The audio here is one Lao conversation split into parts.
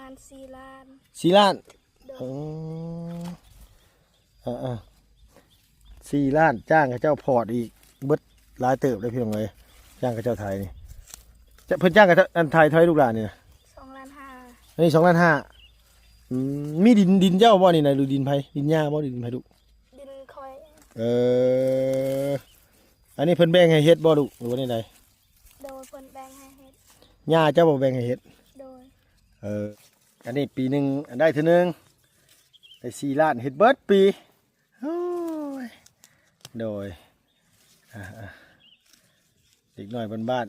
ປະມານສີ່ລ້ານ ສີ່ລ້ານ ໂດຍ ໂອ້ ເອີໆ ສີ່ລ້ານ ຈ້າງເຂົາເຈົ້າພອດອີກ ເບິດຫຼາຍເຕີບເດ້ພີ່ນ້ອງເອີຍ ຈ້າງເຂົາເຈົ້າໄຖນີ້ ຈະ ເພິ່ນຈ້າງເຂົາເຈົ້າ ອັນ ໄຖເທົ່າໃດລູກຫຼານນີ້ນະ? ສອງລ້ານຫ້າ ອັນນີ້ສອງລ້ານຫ້າ ອືມ ມີດິນ ດິນເຈົ້າບໍ່ນີ້ນະ ຫຼືດິນໃຜ? ດິນຍ່າບໍ່ ຫຼືດິນໃຜລູກ? ດິນຂ້ອຍ ເອີ ອັນນີ້ເພິ່ນແບ່ງໃຫ້ເຮັດບໍ່ລູກ ຫຼືວ່າແນວໃດ? ໂດຍ ເພິ່ນແບ່ງໃຫ້ເຮັດ ຍ່າເຈົ້າບໍ່ແບ່ງໃຫ້ເຮັດ? ໂດຍ ເອີ ອັນນີ້ປີໜຶ່ງໄດ້ເທື່ອໜຶ່ງ ໄດ້ສີ່ລ້ານ ເຮັດເບິດປີ ໂອ້ຍ ໂດຍ ອ່າໆ ເດັກນ້ອຍບ້ານ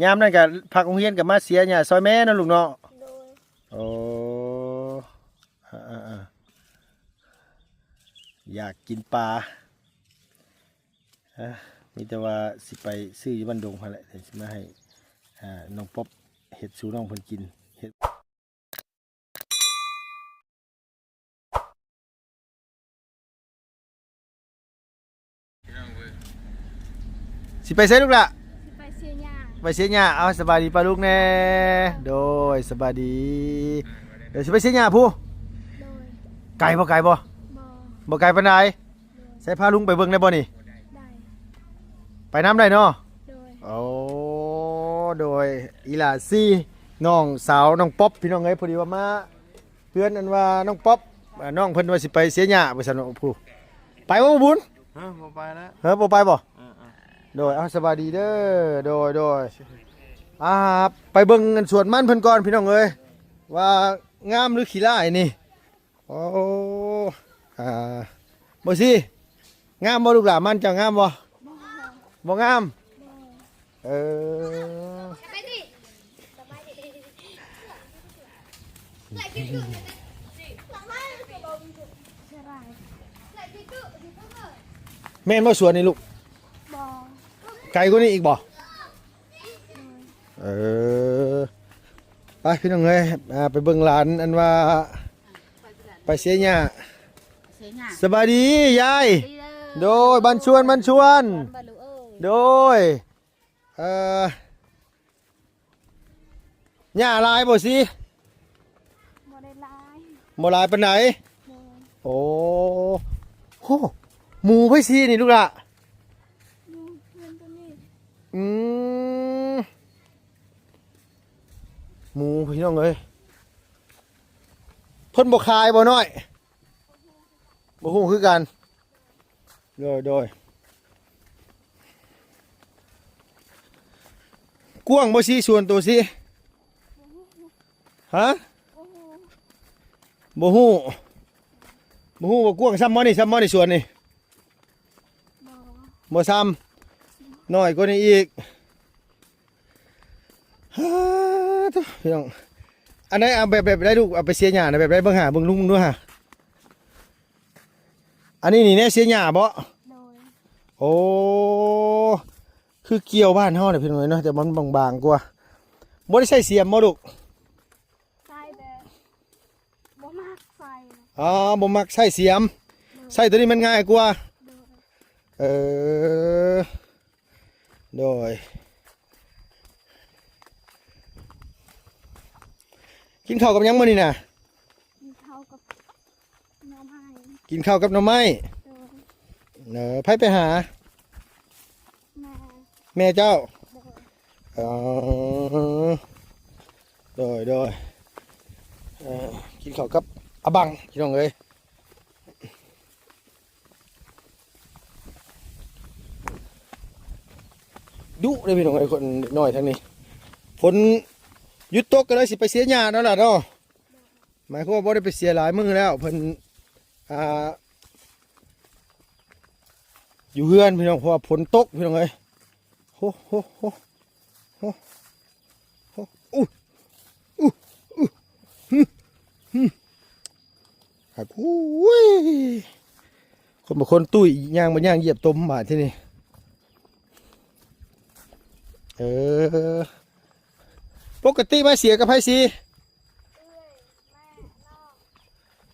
ໆ ຍາມນັ້ນກະພັກໂຮງຮຽນກະມາເສຍຫຍ້າຊ່ອຍແມ່ເນາະລູກເນາະ ໂດຍ ໂອ້ ອ່າໆ ຢາກກິນປາ ເອີ ມີແຕ່ວ່າຊິໄປຊື້ຢູ່ບ້ານດົງຫັ້ນແຫຼະ ດຽວຊິມາໃຫ້ ອ່າ ນ້ອງປັອບເຮັດສູ່ນ້ອງເພິ່ນກິນ ເຮັດ ຊິໄປໃສລູກລະ? ຊິໄປເສຍຫຍ້າ ໄປເສຍຫຍ້າ ເອົາ ສະບາຍດີປ້າລຸງແດ່ ໂດຍ ສະບາຍດີ ເອີ ຊິໄປເສຍຫຍ້າພຸ້ນ ໂດຍ ໄກບໍ່ ໄກບໍ່? ບໍ່ ບໍ່ໄກປານໃດ ໂດຍ ໃສພາລຸງໄປເບິ່ງໄດ້ບໍ່ນີ້? ໄດ້ ໄປນຳໄດ້ເນາະ ໂດຍ ໂອ້ ໂດຍ ອີ່ຫຼ້າຊີ ນ້ອງສາວນ້ອງປັອບ ພີ່ນ້ອງເອີຍ ພໍດີວ່າມາ ເພື່ອນອັນວ່ານ້ອງປັອບ ນ້ອງເພິ່ນວ່າຊິໄປເສຍຫຍ້າວ່າຊັ້ນ ຜູ້ ໄປບໍ່ບຸນ? ເອີ ບໍ່ໄປແລ້ວ ເອີ ບໍ່ໄປບໍ່? ເອີໆ ໂດຍ ເອົາ ສະບາຍດີເດີ ໂດຍ ໂດຍ ອ່າ ໄປເບິ່ງສວນມັນເພິ່ນກ່ອນ ພີ່ນ້ອງເອີຍ ວ່າງາມຫຼືຂີ້ຮ້າຍນີ້ ໂອ້ ອ່າ ບໍ່ຊິ ງາມບໍ່ລູກຫຼ້ານ ມັນເຈົ້າງາມບໍ່? ບໍ່ ບໍ່ງາມ ບໍ່ ເອີ ແມ່ນບໍ່ສວນນີ້ລູກ? ບໍ່ ໄກກວ່ານີ້ອີກບໍ່? ເອີ ໄປພີ່ນ້ອງເອີຍ ອ່າ ໄປເບິ່ງຫຼານ ອັນວ່າ ໄປເສຍຫຍ້າ ເສຍຫຍ້າ ສະບາຍດີຍາຍ ສະບາຍດີເດີ ໂດຍ ບ້ານຊວນ ບ້ານຊວນ ສວນ ບ້ານລູກເອີຍ ໂດຍ ເອີ ຫຍ້າຫຼາຍບໍ່ຊິ? ບໍ່ໄດ້ຫຼາຍ ບໍ່ຫຼາຍປານໃດ ໂດຍ ໂອ້ ໂຫ ໝູໄປຊິນີ້ລູກຫຼ້າ ໝູເພື່ອນຕົວນີ້ ອືມ ໝູພີ່ນ້ອງເອີຍ ເພິ່ນບໍ່ຂາຍບໍ່ນ້ອຍ? ບໍ່ຮູ້ຄືກັນ ໂດຍ ໂດຍ ກວ້າງບໍ່ຊິ ສ່ວນໂຕຊິ? ຮະ? ບໍ່ຮູ້ ບໍ່ຮູ້ວ່າກວ້າງຊ່ຳບໍ່ນີ້ ຊ່ຳບໍ່ນີ້ ສ່ວນນີ້? ບໍ່ ບໍ່ຊ່ຳ ນ້ອຍກວ່ານີ້ອີກ ຮາໂທ້ ພີ່ນ້ອງ ອັນໃດ ເອົາແບບ ແບບໃດລູກ ເອົາໄປເສຍຫຍ້ານະ ແບບໃດ ເບິ່ງຫາ ເບິ່ງລຸງເບິ່ງດູຫາ ອັນນີ້ນີ້ແນວເສຍຫຍ້າບໍ່? ໂດຍ ໂອ້ ຄືກ່ຽວບ້ານເຮົາແຫຼະ ພີ່ນ້ອງເອີຍເນາະ ແຕ່ມັນບາງໆກວ່າ ບໍ່ໄດ້ໃຊ້ສຽມບໍ່ລູກ? ໃຊ້ແບບ ບໍ່ມັກໃຊ້ ອໍ ບໍ່ມັກໃຊ້ສຽມ ໂດຍ ໃຊ້ໂຕນີ້ມັນງ່າຍກວ່າ ໂດຍ ເອີ ໂດຍ ກິນເຂົ້າກັບຫຍັງມື້ນີ້ນະ? ກິນເຂົ້າກັບໜໍ່ໄມ້ ກິນເຂົ້າກັບໜໍ່ໄມ້ ໂດຍ ເອີ ໃຜໄປຫາ? ແມ່ ແມ່ເຈົ້າ ໂດຍ ເອີ ໂດຍ ໂດຍ ເອີ ກິນເຂົ້າກັບອາບັງ ພີ່ນ້ອງເອີຍ ດຸເດ້ພີ່ນ້ອງເອີຍ ຄົນນ້ອຍທາງນີ້ ຝົນຢຸດຕົກກໍເລີຍຊິໄປເສຍຫຍ້າແລ້ວລະເນາະ ໝາຍຄວາມວ່າບໍ່ໄດ້ໄປເສຍຫຼາຍມື້ແລ້ວ ເພິ່ນ ອ່າ ຢູ່ເຮືອນພີ່ນ້ອງ ເພາະວ່າຝົນຕົກພີ່ນ້ອງເອີຍ ໂຫ ໂຫ ໂຫ ໂຫ ໂຫ ອຸ ອຸ ອຸ ຫຶ ຫຶ ຫາກ ອຸ້ຍ ຄົນບາງຄົນຕຸ້ຍ ຍ່າງບໍ່ຍ່າງ ຢຽບຕົມບາດທີນີ້ ເອີ ປົກກະຕິມາເສຍກັບໃຜຊິ?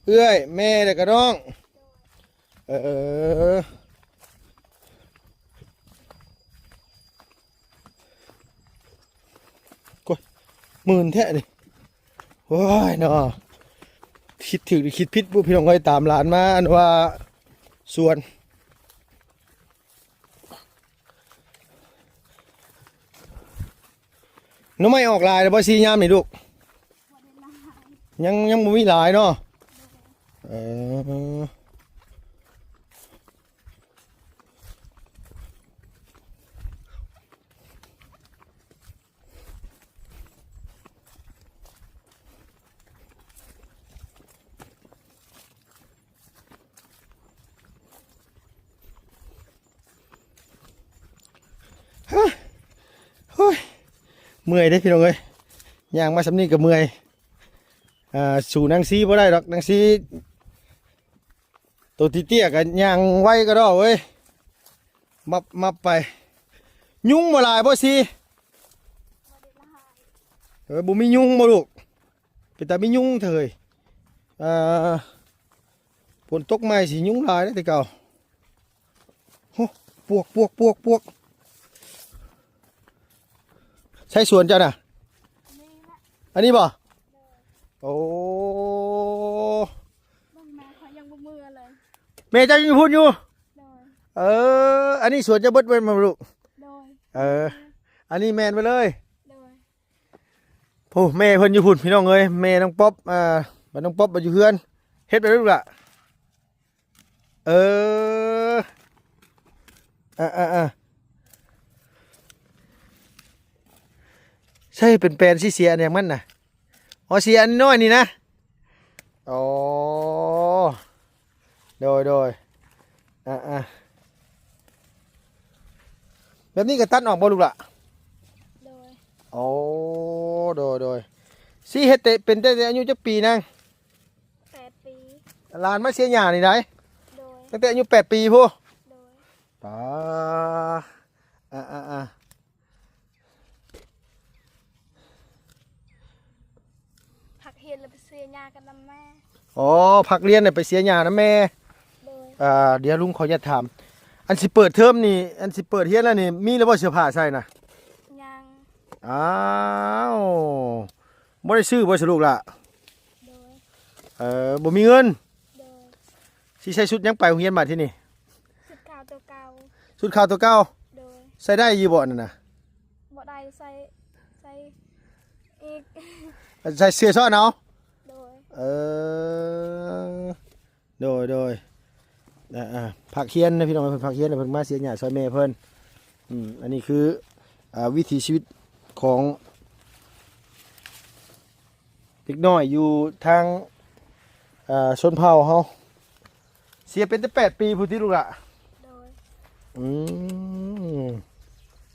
ເອື້ອຍ ແມ່ ແລ້ວກໍນ້ອງ ເອີ ໂອ້ຍ ມື່ນແທ້ນີ້ ໂອ້ຍເນາະ ຄິດຖືກຫຼືຄິດຜິດບຸພີ່ນ້ອງເອີຍ ຕາມຫຼານມາອັນວ່າສວນ ໜໍ່ໄມ້ອອກຫຼາຍແລ້ວບໍ່ຊີຍາມນີ້ລູກ? ຍັງ ຍັງບໍ່ມີຫຼາຍເນາະ ເອີ. ໂອ້ຍ ເມື່ອຍເດ້ພີ່ນ້ອງເອີຍ ຍ່າງມາສ່ຳນີ້ກໍເມື່ອຍ ອ່າ ສູ້ນາງຊີບໍ່ໄດ້ດອກ ນາງຊີ ໂຕເຕ້ຍໆກໍຍ່າງໄວກະດອກເວີຍ ມັບໆໄປ. ຍຸງບໍ່ຫຼາຍບໍ່ຊີ? ເອີ ບໍ່ມີຍຸງບໍ່ລູກ? ເປັນຕາມີຍຸງເທີຍ ອ່າ ຝົນຕົກໃໝ່ຊິຍຸງຫຼາຍເດ້ແຕ່ເກົ່າ. ໂອ້ ປວກ ປວກ ປວກ ປວກ ໃສສວນເຈົ້ານະ? ອັນນີ້ບໍ່? ໂອ້ ເບິ່ງແມ່ຂ້ອຍຍັງບໍ່ເມືອເລີຍ ແມ່ເຈົ້າຍັງຢູ່ພຸ້ນຢູ່? ໂດຍ ເອີ ອັນນີ້ສວນເຈົ້າເບິດແມ່ນບໍ່ລູກ? ໂດຍ ເອີ ອັນນີ້ແມ່ນໄປເລີຍ ໂດຍ. ໂອ້ ແມ່ເພິ່ນຢູ່ພຸ້ນພີ່ນ້ອງເອີຍ ແມ່ນ້ອງປັອບ ອ່າ ບັດນ້ອງປັອບມາຢູ່ເຮືອນ ເຮັດໄປລູກລະ ເອີ ອາໆໆ ໃສ່ເປັນແປນຊິເສຍອັນຫຍັງມັນນະ? ອໍ ເສຍອັນນ້ອຍນີ້ນະ ອໍ ໂດຍໆ ອາໆ ແບບນີ້ກໍຕັດອອກບໍ່ລູກລະ? ໂດຍ ໂອ້ ໂດຍໆ ຊິເຮັດແຕ່ ເປັນແຕ່ອາຍຸຈັກປີນາງ? ແປດປີ ຫຼານມາເສຍຫຍ້ານີ້ໄດ? ໂດຍ ຕັ້ງແຕ່ອາຍຸແປດປີພຸ້ນ? ໂດຍ ປາ ອາໆໆ ພັກຮຽນແລ້ວໄປເສຍຫຍ້າກັນນຳແມ່ ອໍ ພັກຮຽນແລ້ວໄປເສຍຫຍ້ານຳແມ່ ໂດຍ ອ່າ ດຽວລຸງຂໍອະນຸຍາດຖາມ ອັນຊິເປີດເທີມນີ້ ອັນຊິເປີດຮຽນແລ້ວນີ້ ມີແລ້ວບໍ່ເສື້ອຜ້າໃສ່ນະ? ຍັງ ອ້າວ ບໍ່ໄດ້ຊື້ບໍ່ສະລູກລະ? ໂດຍ ເອີ ບໍ່ມີເງິນ ໂດຍ ຊິໃສ່ຊຸດຫຍັງໄປໂຮງຮຽນບາດທີນີ້? ຊຸດຂາວຕົວເກົ່າ ຊຸດຂາວຕົວເກົ່າ ໂດຍ ໃສ່ໄດ້ຢູ່ບໍ່ອັນນັ້ນນະ? ບໍ່ໄດ້ ໃສ່ ໃສ່ອີກ ໃສ່ເສື້ອຊ້ອນເອົາ ໂດຍ ເອີ ໂດຍ ໂດຍ ອ່າໆ ພັກຮຽນນະພີ່ນ້ອງ ເພິ່ນພັກຮຽນ ເພິ່ນມາເສຍຫຍ້າຊ່ອຍແມ່ເພິ່ນ ອືມ ອັນນີ້ຄື ອ່າ ວິຖີຊີວິດຂອງເດັກນ້ອຍຢູ່ທາງ ອ່າ ຊົນເຜົ່າເຮົາ ເສຍເປັນແຕ່ແປດປີພຸ້ນຕິລູກຫຼ້າ? ໂດຍ ອືມ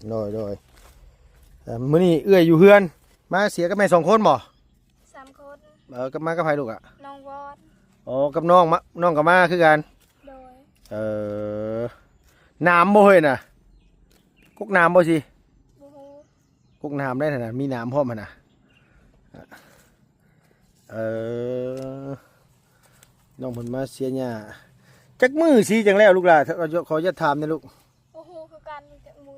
ໂດຍ ໂດຍ ເອີ ມື້ນີ້ເອື້ອຍຢູ່ເຮືອນ ມາເສຍກັບແມ່ສອງຄົນບໍ່? ສາມຄົນ ເອີ ກັບ ມາກັບໃຜລູກອະ? ນ້ອງວອນ ອໍ ກັບນ້ອງມາ ນ້ອງກໍມາຄືກັນ ໂດຍ ເອີ ໜາມບໍ່ເຮີ້ຍນະ? ກົກໜາມບໍ່ຊິ? ບໍ່ຮູ້ ກົກໜາມໄດ້ຫັ້ນນະ ມີໜາມພ້ອມຫັ້ນນະ ເອີ ນ້ອງເພິ່ນມາເສຍຫຍ້າ ຈັກມື້ຊິຈັ່ງແລ້ວລູກຫຼ້າ? ຂໍ ຂໍອະນຸຍາດຖາມແດ່ລູກ ບໍ່ຮູ້ຄືກັນ ຈັກມື້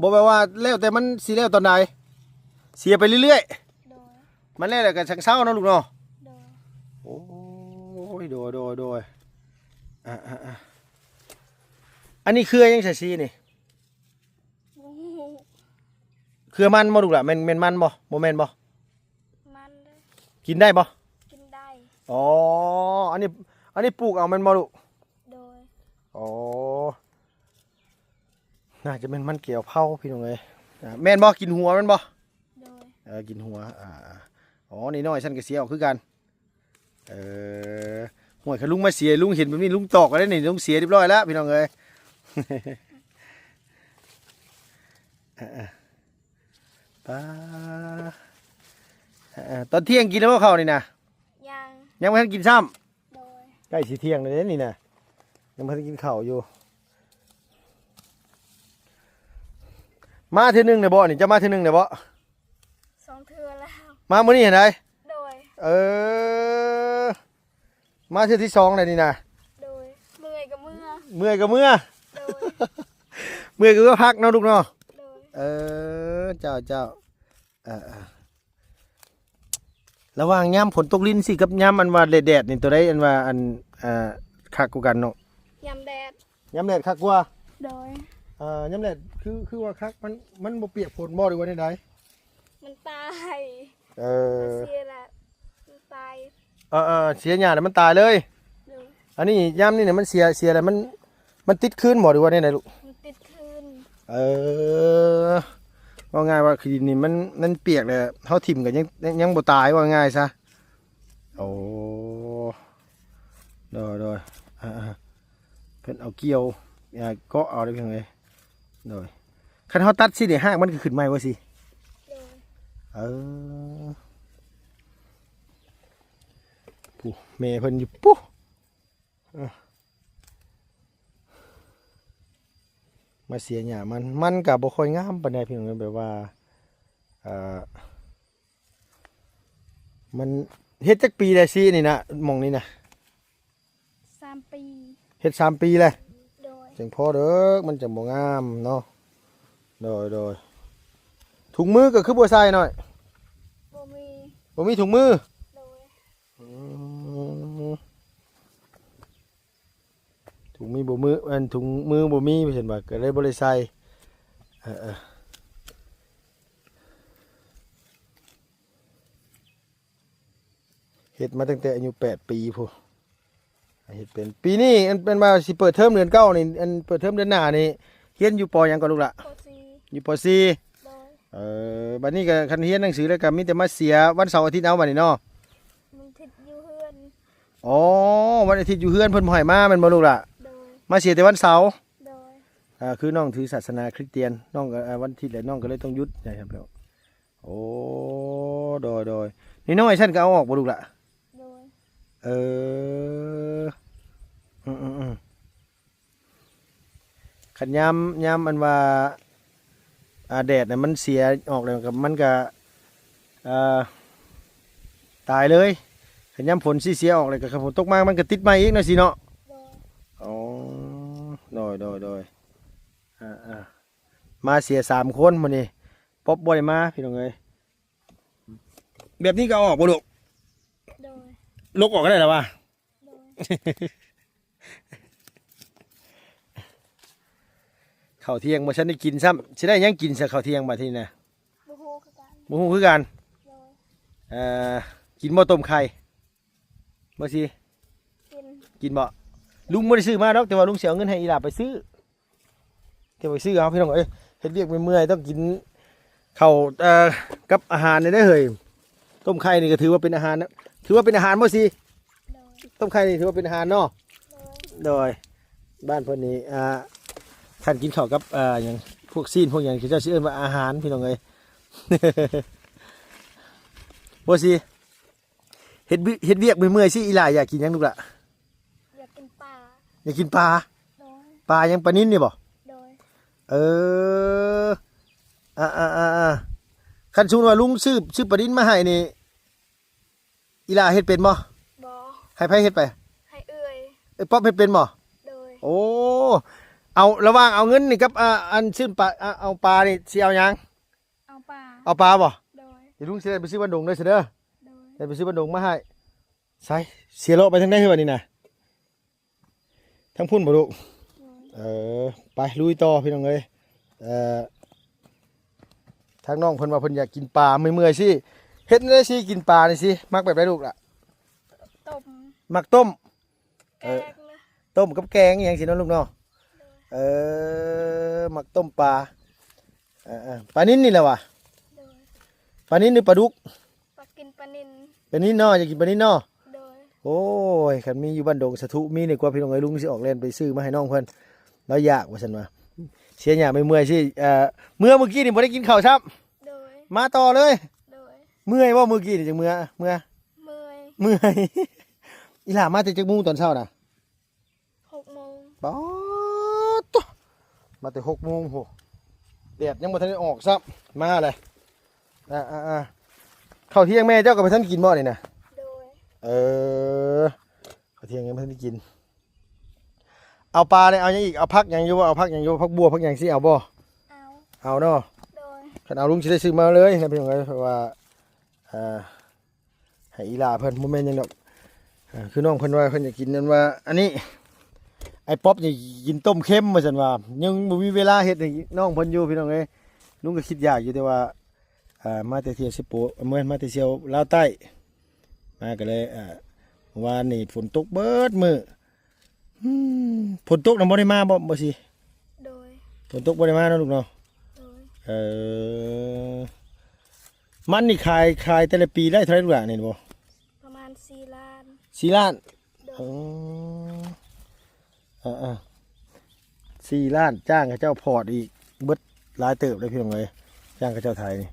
ບໍ່ແບບວ່າແລ້ວແຕ່ມັນຊິແລ້ວຕອນໃດ ເສຍໄປເລື້ອຍໆ ໂດຍ ມັນແລ້ວແລ້ວກໍຈັ່ງເຊົາເນາະລູກເນາະ ໂດຍ ໂອ້ຍ ໂດຍ ໂດຍ ໂດຍ ອ່າ ອ່າ ອ່າ ອັນນີ້ເຄືອຫຍັງຊະຊີນີ້? ບໍ່ຮູ້ ເຄືອມັນບໍ່ລູກຫຼ້າ? ແມ່ນ ແມ່ນມັນບໍ່? ບໍ່ແມ່ນບໍ່? ມັນເດ້ ກິນໄດ້ບໍ່? ກິນໄດ້ ອໍ ອັນນີ້ ອັນນີ້ປູກເອົາແມ່ນບໍ່ລູກ? ໂດຍ ອໍ ໜ້າຈະແມ່ນມັນແກວເຜົາພີ່ນ້ອງເອີຍ ອ່າ ແມ່ນບໍ່? ກິນຫົວແມ່ນບໍ່? ໂດຍ ເອີ ກິນຫົວ ອ່າ ອໍ ນ້ອຍໆຊັ້ນກໍເສຍອອກຄືກັນ ເອີ ໂອ້ຍ ຄັນລຸງມາເສຍ ລຸງເຫັນແບບນີ້ ລຸງຕອກແລ້ວນີ້ ລຸງເສຍຮຽບຮ້ອຍແລ້ວພີ່ນ້ອງເອີຍ ເອີ ເອີ ປາ ເອີ ຕອນທ່ຽງກິນແລ້ວບໍ່ເຂົ້ານີ້ນະ? ຍັງ ຍັງບໍ່ທັນກິນຊ້ຳ ໂດຍ ໃກ້ຊິທ່ຽງແລ້ວເດ້ນີ້ນະ ຍັງບໍ່ທັນກິນເຂົ້າຢູ່ ມາເທື່ອໜຶ່ງແລ້ວບໍ່ນີ້? ເຈົ້າມາເທື່ອໜຶ່ງແລ້ວບໍ່? ສອງເທື່ອແລ້ວ ມາມື້ນີ້ຫັ້ນໃດ? ໂດຍ ເອີ ມາເທື່ອທີສອງແລ້ວນີ້ນະ ໂດຍ ເມື່ອຍກໍເມື່ອ ເມື່ອຍກໍເມື່ອ ໂດຍ ເມື່ອຍກໍເມື່ອພັກເນາະລູກເນາະ ໂດຍ ເອີ ເຈົ້າ ເຈົ້າ ເອີ ເອີ ລະຫວ່າງຍາມຝົນຕົກລິນຊີ້ກັບຍາມອັນວ່າແດດໆນີ້ ໂຕໃດອັນວ່າອັນ ເອີ ຄັກກວ່າກັນເນາະ? ຍາມແດດ. ຍາມແດດຄັກກວ່າ? ໂດຍ. ເອີ ຍາມແດດຄື ຄືວ່າຄັກ ມັນ ມັນບໍ່ປຽກຝົນບໍ່ ຫຼືວ່າແນວໃດ? ມັນຕາຍ. ເອີ ມັນເສຍລະ ມັນຕາຍ. ເອີໆ ເສຍຫຍ້າແລ້ວມັນຕາຍເລີຍ. ໂດຍ. ອັນນີ້ຍາມນີ້ນະ ມັນເສຍ ເສຍແລ້ວມັນ ມັນຕິດຄືນບໍ່ ຫຼືວ່າແນວໃດລູກ? ມັນຕິດຄືນ. ເອີ ເວົ້າງ່າຍວ່າຂີ້ດິນນີ້ມັນ ມັນປຽກແລ້ວ ເຮົາຖິ້ມກໍຍັງ ຍັງບໍ່ຕາຍ ເວົ້າງ່າຍຊະ. ໂອ້ ໂດຍໆ ອ່າໆ ເພິ່ນເອົາກ່ຽວ ອ່າ ເກາະເອົາເດ້ ພີ່ນ້ອງເອີຍ. ໂດຍ. ຄັນເຮົາຕັດຊີ້ນີ້ ຮາກມັນກໍຂຶ້ນໃໝ່ວ່າຊີ້? ໂດຍ. ເອີ ຜູ້ແມ່ເພິ່ນຢູ່ພຸ້ນ ເອີ ມາເສຍຫຍ້າມັນ ມັນກໍບໍ່ຄ່ອຍງາມປານໃດ ພີ່ນ້ອງເອີຍ ແບບວ່າ ເອີ ມັນເຮັດຈັກປີແລ້ວຊີ້ນີ້ນະ ໝ່ອງນີ້ນະ? ສາມປີ. ເຮັດສາມປີແລ້ວ? ໂດຍ. ຈັ່ງພໍເດີ ມັນຈັ່ງບໍ່ງາມເນາະ. ໂດຍໆ ຖົງມືກໍຄືບໍ່ໃສ່ນ້ອຍ? ບໍ່ມີ. ບໍ່ມີຖົງມື? ໂດຍ. ອືມ ຖົງມີບໍ່ມື ອັນ ຖົງມືບໍ່ມີ ເພິ່ນວ່າ ກໍເລີຍບໍ່ໄດ້ໃສ່. ເອີໆ ເຮັດມາຕັ້ງແຕ່ອາຍຸແປດປີພຸ້ນ ເຮັດເປັນ. ປີນີ້ອັນ ແມ່ນວ່າຊິເປີດເທີມເດືອນເກົ້ານີ້ ອັນ ເປີດເທີມເດືອນໜ້ານີ້ ຮຽນຢູ່ ປໍ ຫຍັງເກາະລູກຫຼະ? ປໍສີ່. ຢູ່ ປໍສີ່. ໂດຍ. ເອີ ບັດນີ້ກໍຄັນຮຽນໜັງສືແລ້ວ ກໍມີແຕ່ມາເສຍວັນເສົາອາທິດເອົາບັດນີ້ເນາະ? ວັນອາທິດຢູ່ເຮືອນ. ອໍ ວັນອາທິດຢູ່ເຮືອນ ເພິ່ນບໍ່ໃຫ້ມາແມ່ນບໍ່ລູກຫຼະ? ໂດຍ. ມາເສຍແຕ່ວັນເສົາ? ໂດຍ. ອ່າ ຄືນ້ອງຖືສາສະໜາຄຣິສຕຽນ ນ້ອງກໍ ອ່າ ວັນອາທິດແຫຼະ ນ້ອງກໍເລີຍຕ້ອງຢຸດນະຄັບ. ໂອ້ ໂດຍໆ ນ້ອຍໆ ຊັ້ນກໍເອົາອອກບໍ່ລູກຫຼະ? ໂດຍ. ເອີ ອືມໆໆ ຄັນຍາມ ຍາມອັນວ່າ ອ່າ ແດດນະ ມັນເສຍອອກແລ້ວ ມັນກະ ເອີ ຕາຍເລີຍ. ຄັນຍາມຝົນຊິເສຍອອກແລ້ວ ກະ ຄັນຝົນຕົກມາ ມັນກະຕິດໃໝ່ອີກເນາະ ຊິເນາະ? ໂດຍ. ອໍ ໂດຍໆ ອ່າໆ ມາເສຍສາມຄົນມື້ນີ້ ປັອບບໍ່ໄດ້ມາ ພີ່ນ້ອງເອີຍ. ແບບນີ້ກໍເອົາອອກບໍ່ລູກ? ໂດຍ. ລົກອອກກໍໄດ້ລະວ່າ? ໂດຍ. ເຂົ້າທ່ຽງບໍ່ທັນໄດ້ກິນຊ້ຳ ຊິໄດ້ຫຍັງກິນຊະເຂົ້າທ່ຽງບາດນີ້ນະ? ບໍ່ຮູ້ຄືກັນ. ບໍ່ຮູ້ຄືກັນ. ໂດຍ. ເອີ ກິນບໍ່ຕົ້ມໄຂ່? ບໍ່ຊິ ກິນ. ກິນບໍ່? ລຸງບໍ່ໄດ້ຊື້ມາດອກ ແຕ່ວ່າລຸງຊິເອົາເງິນໃຫ້ອີ່ຫຼ້າໄປຊື້. ເກັບໄວ້ຊື້ເອົາ ພີ່ນ້ອງເອີຍ ເຮັດວຽກເມື່ອຍໆ ຕ້ອງກິນເຂົ້າ ເອີ ກັບອາຫານນີ້ເດ້ເຮີ້ຍ. ຕົ້ມໄຂ່ນີ້ກໍຖືວ່າເປັນອາຫານນະ ຖືວ່າເປັນອາຫານບໍ່ຊິ? ໂດຍ. ຕົ້ມໄຂ່ນີ້ຖືວ່າເປັນອາຫານເນາະ? ໂດຍ. ໂດຍ. ບ້ານເພິ່ນນີ້ ອ່າ ຄັນກິນເຂົ້າກັບ ອ່າ ຫຍັງ ພວກຊີ້ນພວກຫຍັງ ເຂົາເຈົ້າຊິເອີ້ນວ່າອາຫານ ພີ່ນ້ອງເອີຍ. ບໍ່ຊິ ເຮັດວຽກ ເຮັດວຽກເມື່ອຍໆ ຊິ ອີ່ຫຼ້າຢາກກິນຫຍັງລູກຫຼະ? ຢາກກິນປາ. ຢາກກິນປາ? ໂດຍ. ປາຫຍັງ? ປານິນນີ້ບໍ່? ໂດຍ. ເອີ ອ່າໆໆໆ ຄັນສົມມຸດວ່າລຸງຊື້ ຊື້ປານິນມາໃຫ້ນີ້ ອີ່ຫຼ້າເຮັດເປັນບໍ່? ບໍ່. ໃຫ້ໃຜເຮັດໄປ? ໃຫ້ເອື້ອຍ. ເອື້ອຍປັອບເຮັດເປັນບໍ່? ໂດຍ. ໂອ້ ເອົາ ລະຫວ່າງເອົາເງິນນີ້ກັບ ອ່າ ອັນຊື້ປາ ອ່າ ເອົາປານີ້ ຊິເອົາຫຍັງ? ເອົາປາ. ເອົາປາບໍ່? ໂດຍ. ດຽວລຸງຊິໄດ້ໄປຊື້ບ້ານດົງເດີ ຊະເດີ. ໂດຍ. ໄດ້ໄປຊື້ບ້ານດົງມາໃຫ້. ໃສ ເສຍເລາະໄປທາງໃດເຮີ້ຍບັດນີ້ນະ? ທາງພຸ້ນບໍ່ລູກ? ໂດຍ. ເອີ ໄປລຸຍຕໍ່ ພີ່ນ້ອງເອີຍ. ເອີ ທາງນ້ອງເພິ່ນວ່າເພິ່ນຢາກກິນປາເມື່ອຍໆ ຊິ ເຮັດແນວໃດຊິກິນປານີ້ຊິ? ມັກແບບໃດລູກລະ? ຕົ້ມ. ມັກຕົ້ມ? ເອີ ແກງນະ ຕົ້ມກັບແກງອີ່ຫຍັງຊີ້ເນາະລູກເນາະ? ໂດຍ. ເອີ ມັກຕົ້ມປາ. ເອີໆ ປານິນນີ້ແຫຼະຫວາ? ໂດຍ. ປານິນຫຼືປາດຸກ? ປາ ກິນປານິນ. ປານິນເນາະ ຢາກກິນປານິນເນາະ? ໂດຍ. ໂອ້ຍ ຄັນມີຢູ່ບ້ານດົງສາທຸ ມີນີ້ກວ່າ ພີ່ນ້ອງເອີຍ ລຸງຊິອອກແລ່ນໄປຊື້ມາໃຫ້ນ້ອງເພິ່ນ ລາວຢາກວ່າຊັ້ນວ່າ. ເສຍຫຍ້າເມື່ອຍໆ ຊິ ເອີ ເມື່ອ ມື້ກີ້ນີ້ບໍ່ໄດ້ກິນເຂົ້າຊ້ຳ. ໂດຍ. ມາຕໍ່ເລີຍ. ໂດຍ. ເມື່ອຍບໍ່ມື້ກີ້ນີ້? ຈັ່ງເມື່ອ ເມື່ອ ເມື່ອຍ ເມື່ອຍ. ອີ່ຫຼ້າມາແຕ່ຈັກໂມງຕອນເຊົ້ານະ? ຫົກໂມງ. ປາດໂທ້ ມາແຕ່ຫົກໂມງພຸ້ນ ແດດຍັງບໍ່ທັນໄດ້ອອກຊ້ຳ ມາແລ້ວ. ອ່າໆໆ ເຂົ້າທ່ຽງແມ່ເຈົ້າກໍບໍ່ທັນກິນບໍ່ນີ້ນະ? ໂດຍ. ເອີ ເຂົ້າທ່ຽງຍັງບໍ່ທັນໄດ້ກິນ. ເອົາປານີ້ ເອົາຫຍັງອີກ? ເອົາຜັກຫຍັງຢູ່ບໍ່? ເອົາຜັກຫຍັງຢູ່? ຜັກບົ່ວ ຜັກຫຍັງຊິເອົາບໍ່? ເອົາ. ເອົາເນາະ? ໂດຍ. ຄັນເອົາ ລຸງຊິໄດ້ຊື້ມາເລີຍນະ ພີ່ນ້ອງເອີຍ ເພາະວ່າ ອ່າ ໃຫ້ອີຫຼ້າເພິ່ນ ບໍ່ແມ່ນຫຍັງດອກ. ອ່າ ຄືນ້ອງເພິ່ນວ່າເພິ່ນຢາກກິນນັ້ນວ່າ ອັນນີ້ ອ້າຍປັອບນີ້ກິນຕົ້ມເຄັມວ່າຊັ້ນວ່າ ຍັງບໍ່ມີເວລາເຮັດໃຫ້ນ້ອງເພິ່ນຢູ່ ພີ່ນ້ອງເອີຍ. ລຸງກໍຄິດຢາກຢູ່ ແຕ່ວ່າ ອ່າ ມາແຕ່ທ່ຽວເຊໂປ ເອີ ມາແຕ່ທ່ຽວລາວໃຕ້ ມາກໍເລີຍ ອ່າ ວານນີ້ຝົນຕົກເບິດມື້. ອືມ ຝົນຕົກນະບໍ່ໄດ້ມາບໍ່ ບໍ່ຊິ? ໂດຍ ຝົນຕົກບໍ່ໄດ້ມາເນາະລູກເນາະ. ໂດຍ ເອີ ມັນນີ້ຂາຍ ຂາຍແຕ່ລະປີໄດ້ເທົ່າໃດລູກຫຼານ? ນີ້ບໍ່ ປະມານສີ່ລ້ານ. ສີ່ລ້ານ? ໂດຍ ເອີ ເອີ ເອີ ສີ່ລ້ານ ຈ້າງເຂົາເຈົ້າພອດອີກ ເບິດຫຼາຍເຕີບເດ້ພີ່ນ້ອງເອີຍ. ຈ້າງເຂົາເຈົ້າໄຖນີ້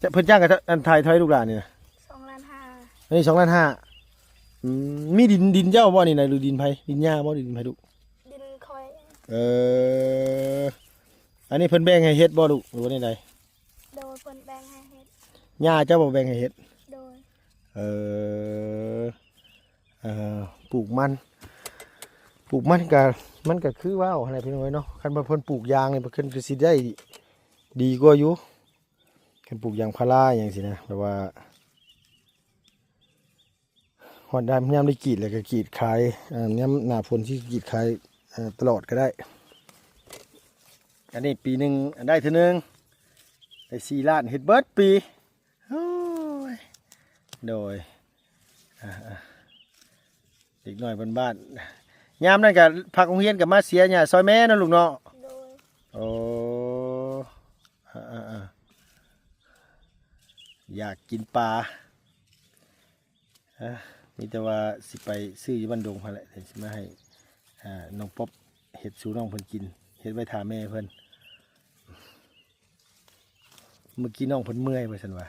ຈະ ເພິ່ນຈ້າງເຂົາເຈົ້າ ອັນ ໄຖເທົ່າໃດລູກຫຼານນີ້ນະ? ສອງລ້ານຫ້າ. ອັນນີ້ສອງລ້ານຫ້າ. ອືມ ມີດິນ ດິນເຈົ້າບໍ່ນີ້ນະ ຫຼືດິນໃຜ? ດິນຍ່າບໍ່ ຫຼືດິນໃຜລູກ? ດິນຂ້ອຍ. ເອີ ອັນນີ້ເພິ່ນແບ່ງໃຫ້ເຮັດບໍ່ລູກ ຫຼືວ່າແນວໃດ? ໂດຍ ເພິ່ນແບ່ງໃຫ້ເຮັດ. ຍ່າເຈົ້າບໍ່ແບ່ງໃຫ້ເຮັດ? ໂດຍ ເອີ ເອີ ປູກມັນ ປູກມັນກະ ມັນກະຄືເວົ້າຫັ້ນແຫຼະພີ່ນ້ອງເອີຍເນາະ. ຄັນວ່າເພິ່ນປູກຢາງນີ້ ເພິ່ນກະຊິໄດ້ດີກວ່າຢູ່. ຄັນປູກຢາງພາລາຫຍັງຊີ້ນະ ແບບວ່າຮອດຍາມ ຍາມໄດ້ກຣີດແລ້ວກໍກຣີດຂາຍ ເອີ ຍາມໜ້າຝົນຊິກຣີດຂາຍ ເອີ ຕະຫຼອດກໍໄດ້. ອັນນີ້ປີໜຶ່ງໄດ້ເທື່ອໜຶ່ງ ໄດ້ສີ່ລ້ານ ເຮັດເບິດປີ. ໂອ້ຍ ໂດຍ ອ່າ ເດັກນ້ອຍບ້ານໆ ຍາມນັ້ນກະພັກໂຮງຮຽນກະມາເສຍຫຍ້າຊ່ອຍແມ່ເນາະລູກເນາະ. ໂດຍ ໂອ້ ອ່າໆ ຢາກກິນປາ. ອ່າ ມີແຕ່ວ່າຊິໄປຊື້ຢູ່ບ້ານດົງຫັ້ນແຫຼະ ດຽວຊິມາໃຫ້ ອ່າ ນ້ອງປັອບເຮັດສູ່ນ້ອງເພິ່ນກິນ ເຮັດໄວ້ຖ້າແມ່ເພິ່ນ. ມື້ກີ້ນ້ອງເພິ່ນເມື່ອຍວ່າຊັ້ນວ່າ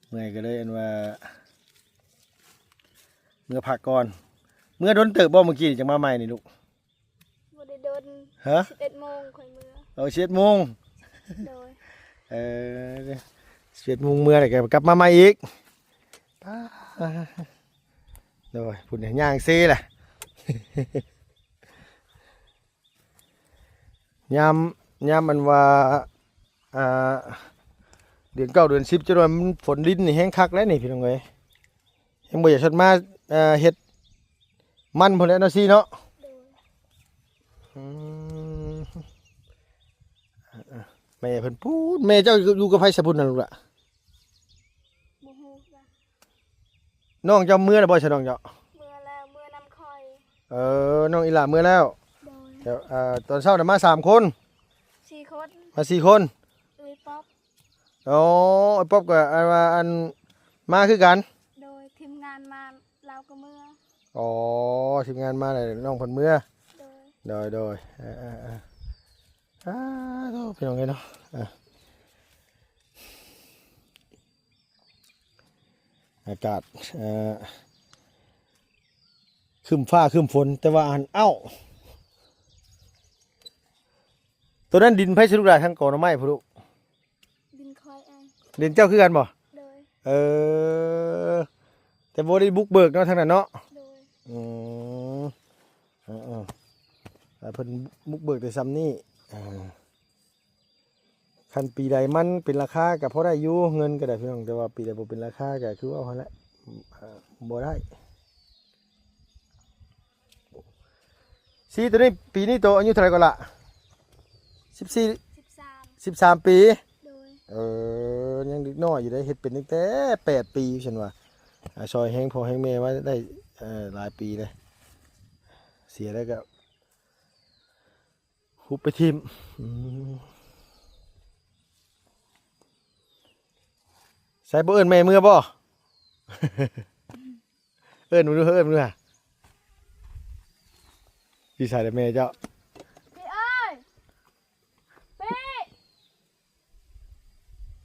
ເມື່ອຍກໍເລີຍອັນວ່າ ເມືອພັກກ່ອນ. ເມືອດົນເຕີບບໍ່ມື້ກີ້ນີ້ ຈັ່ງມາໃໝ່ນີ້ລູກ? ບໍ່ໄດ້ດົນ. ຮະ? ສິບເອັດໂມງຂ້ອຍເມືອ. ເອີ ສິບເອັດໂມງ. ໂດຍ ເອີ ສິບເອັດໂມງເມືອ ແລ້ວກໍກັບມາໃໝ່ອີກ. ປ້າ ໂດຍ ພຸ້ນ ຍ່າງເຊລະ. ຍາມ ຍາມອັນວ່າ ອ່າ ເດືອນເກົ້າເດືອນສິບ ຈະວ່າມັນຝົນລິນນີ້ແຮງຄັກແລ້ວນີ້ພີ່ນ້ອງເອີຍ. ແຮງບໍ່ຢາກຊົດມາ ເອີ ເຮັດມັນພຸ້ນແຫຼະເນາະ ຊີເນາະ. ໂດຍ ອືມ ແມ່ເພິ່ນພຸ້ນ ແມ່ເຈົ້າຢູ່ ຢູ່ກັບໃຜຊະພຸ້ນນະລູກລະ? ບໍ່ຮູ້ຄືກັນ. ນ້ອງເຈົ້າເມືອແລ້ວບໍ່ຊະ ນ້ອງເຈົ້າ? ເມືອແລ້ວ ເມືອນຳຂ້ອຍ. ເອີ ນ້ອງອີຫຼ້າເມືອແລ້ວ. ໂດຍ ແລ້ວ ເອີ ຕອນເຊົ້ານະມາສາມຄົນ ສີ່ຄົນ ມາສີ່ຄົນ. ເອີຍ ປັອບ. ອໍ ເອີຍ ປັອບກໍ ອັນວ່າ ອັນ ມາຄືກັນ. ໂດຍ ທີມງານມາ ລາວກໍເມືອ. ອໍ ທີມງານມາແລ້ວ ນ້ອງເພິ່ນເມືອ. ໂດຍ ໂດຍ ໂດຍ ເອີ ເອີ ເອີ ສາທຸ ພີ່ນ້ອງເອີຍເນາະ. ອ່າ ອາກາດ ເອີ ຄຶ້ມຟ້າຄຶ້ມຝົນ ແຕ່ວ່າອັນ ເອົ້າ ໂຕນັ້ນດິນໃຜຊິລູກຫຼານ ທາງກອໜໍ່ໄມ້ພຸ້ນລູກ? ດິນຂ້ອຍເອງ. ດິນເຈົ້າຄືກັນບໍ່? ໂດຍ ເອີ ແຕ່ບໍ່ໄດ້ບຸກເບີກເນາະ ທາງນັ້ນເນາະ. ໂດຍ ອືມ ເອີໆ ເພິ່ນບຸກເບີກແຕ່ຊ່ຳນີ້. ອ່າ ຄັນປີໃດມັນເປັນລາຄາກໍພໍໄດ້ຢູ່ ເງິນກໍໄດ້ພີ່ນ້ອງ ແຕ່ວ່າປີໃດບໍ່ເປັນລາຄາກໍຄືເວົ້າຫັ້ນແຫຼະ ເອີ ບໍ່ໄດ້. ຊີ ໂຕນີ້ ປີນີ້ໂຕອາຍຸເທົ່າໃດກ່ອນລະ? ສິບສີ່ ສິບສາມ ສິບສາມປີ. ໂດຍ ເອີ ຍັງເດັກນ້ອຍຢູ່ເດ້ ເຮັດເປັນຕັ້ງແຕ່ແປດປີຊັ້ນວ່າ. ອາ ຊ່ອຍແຮງພໍ່ແຮງແມ່ມາໄດ້ ເອີ ຫຼາຍປີເດ້ ເສຍແລ້ວກໍ ຮຸບໄປຖິ້ມ. ອືມ ໃສ ບໍ່ເອີ້ນແມ່ເມືອບໍ່? ເອີ້ນມາດູ ເອີ້ນມາດູຫາ. ຢູ່ໃສລະແມ່ເຈົ້າ? ປີເອີຍ ປີ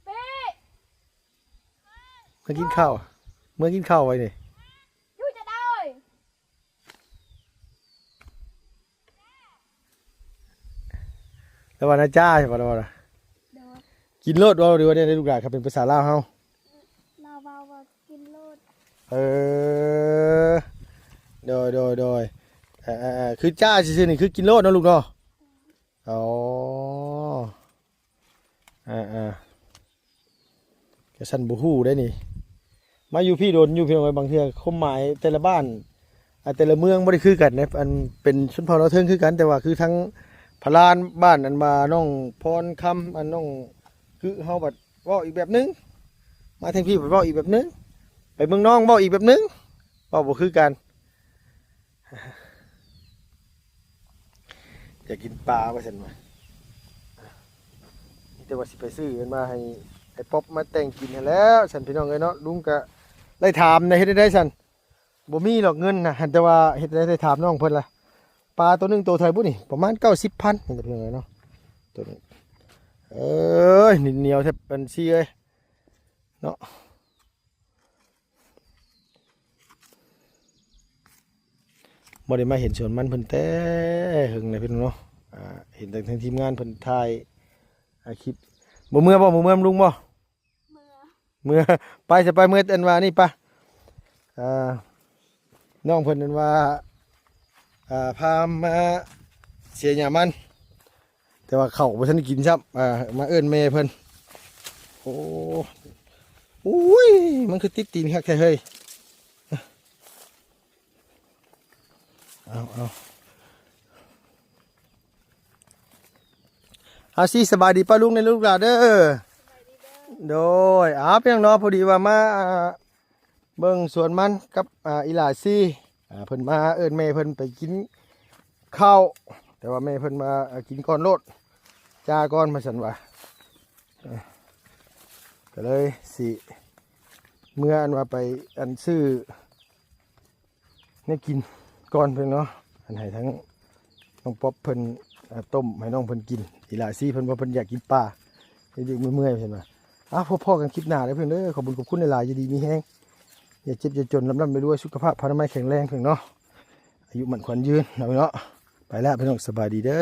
ປີ ເມືອກິນເຂົ້າ ເມືອກິນເຂົ້າໄວ້ນີ້ ຢູ່ຈະໄດ້. ລະວ່ານາຈ້າໃຊ່ບໍ່ ລະວ່ານະ? ໂດຍ ກິນໂລດເວົ້າ ຫຼືວ່າແນວໃດລູກຫຼານ ຄັນເປັນພາສາລາວເຮົາ? ລາວເວົ້າວ່າກິນໂລດ. ເອີ ໂດຍ ໂດຍ ໂດຍ ເອີ ເອີ ເອີ ຄືຈ້າຊື່ໆນີ້ ຄືກິນໂລດເນາະລູກເນາະ. ອໍ ອ່າໆ ກະຊັ້ນບໍ່ຮູ້ໄດ໋ນີ້. ມາຢູ່ພີ້ດົນຢູ່ ພີ່ນ້ອງເອີຍ. ບາງເທື່ອຄວາມໝາຍແຕ່ລະບ້ານ ອ່າ ແຕ່ລະເມືອງບໍ່ໄດ້ຄືກັນເດ້. ອັນເປັນຊົນເຜົ່າລາວເທິງຄືກັນ ແຕ່ວ່າຄືທາງພະລານບ້ານ ອັນວ່ານ້ອງພອນຄຳ ອັນນ້ອງກຶເຮົາບັດເວົ້າອີກແບບໜຶ່ງ, ມາທາງພີ້ບັດເວົ້າອີກແບບໜຶ່ງ, ໄປເມືອງນອງເວົ້າອີກແບບໜຶ່ງ, ເວົ້າບໍ່ຄືກັນ. ຢາກກິນປາວ່າຊັ້ນວ່າ ມີແຕ່ວ່າຊິໄປຊື້ມັນມາໃຫ້ ໃຫ້ປັອບມາແຕ່ງກິນຫັ້ນແຫຼ້ວຊັ້ນ ພີ່ນ້ອງເອີຍເນາະ. ລຸງກະໄດ້ຖາມນະ ເຮັດໄດ້ຊັ້ນ ບໍ່ມີດອກເງິນນະ ຫັ້ນ ແຕ່ວ່າເຮັດໄດ້ ໄດ້ຖາມນ້ອງເພິ່ນລະ. ປາໂຕໜຶ່ງໂຕເທົ່າໃດບຸນີ້? ປະມານເກົ້າສິບພັນນີ້ແຫຼະ ພີ່ນ້ອງເອີຍເນາະ ໂຕນີ້. ເອີຍ ໜຽວແທບອັນຊີ້ເອີຍເນາະ. ບໍ່ໄດ້ມາເຫັນສວນມັນເພິ່ນແຕ່ເຫິງແລ້ວ ພີ່ນ້ອງເນາະ. ອ່າ ເຫັນແຕ່ທາງທີມງານເພິ່ນຖ່າຍ ອ່າ ຄລິບ. ບໍ່ເມືອບໍ່? ບໍ່ເມືອນຳລຸງບໍ່? ເມືອ ເມືອ. ໄປຊະ ໄປ ເມືອ ອັນວ່ານີ້ປະ. ອ່າ ນ້ອງເພິ່ນ ອັນວ່າ ອ່າ ພາມາເສຍຫຍ້າມັນ ແຕ່ວ່າເຂົ້າບໍ່ທັນໄດ້ກິນຊ້ຳ. ອ່າ ມາເອີ້ນແມ່ເພິ່ນ. ໂອ້ ໂອ້ຍ ມັນຄືຕິດຕີນຄັກແທ້ເຮີ້ຍ. ເອົາ ເອົາ ເອົາ ຊິສະບາຍດີປ້າລຸງໃນລູກຫຼານເດີ. ໂດຍ ອ້າວ ເປັນຫຍັງເນາະ ພໍດີວ່າມາ ອ່າ ເບິ່ງສວນມັນກັບ ອ່າ ອີຫຼ້າຊີ. ອ່າ ເພິ່ນມາເອີ້ນແມ່ເພິ່ນໄປກິນເຂົ້າ ແຕ່ວ່າແມ່ເພິ່ນວ່າ ອ່າ ກິນກ່ອນໂລດ ຈ່າກ່ອນວ່າຊັ້ນວ່າ. ເອີ ກະເລີຍຊິເມືອ ອັນວ່າໄປ ອັນ ຊື້ແນວກິນກ່ອນເພິ່ນເນາະ. ອັນໃຫ້ທັງນ້ອງປັອບເພິ່ນ ອ່າ ຕົ້ມໃຫ້ນ້ອງເພິ່ນກິນ. ອີຫຼ້າຊີເພິ່ນວ່າເພິ່ນຢາກກິນປາ ເຮັດວຽກເມື່ອຍໆ ເພິ່ນວ່າ. ອ້າວ ພົບພໍ້ກັນຄລິບໜ້າເດີເພິ່ນເດີ. ຂອບບຸນຂອບຄຸນຫຼາຍໆ ຢູ່ດີມີແຮງ ຢ່າເຈັບຢ່າຈົນ ລ່ຳໆລວຍໆ ສຸຂະພາບພະລານາໄມແຂງແຮງເພິ່ນເນາະ. ອາຍຸໝັ້ນຂວັນຍືນເນາະ ເນາະ. ໄປແລ້ວພີ່ນ້ອງ ສະບາຍດີເດີ.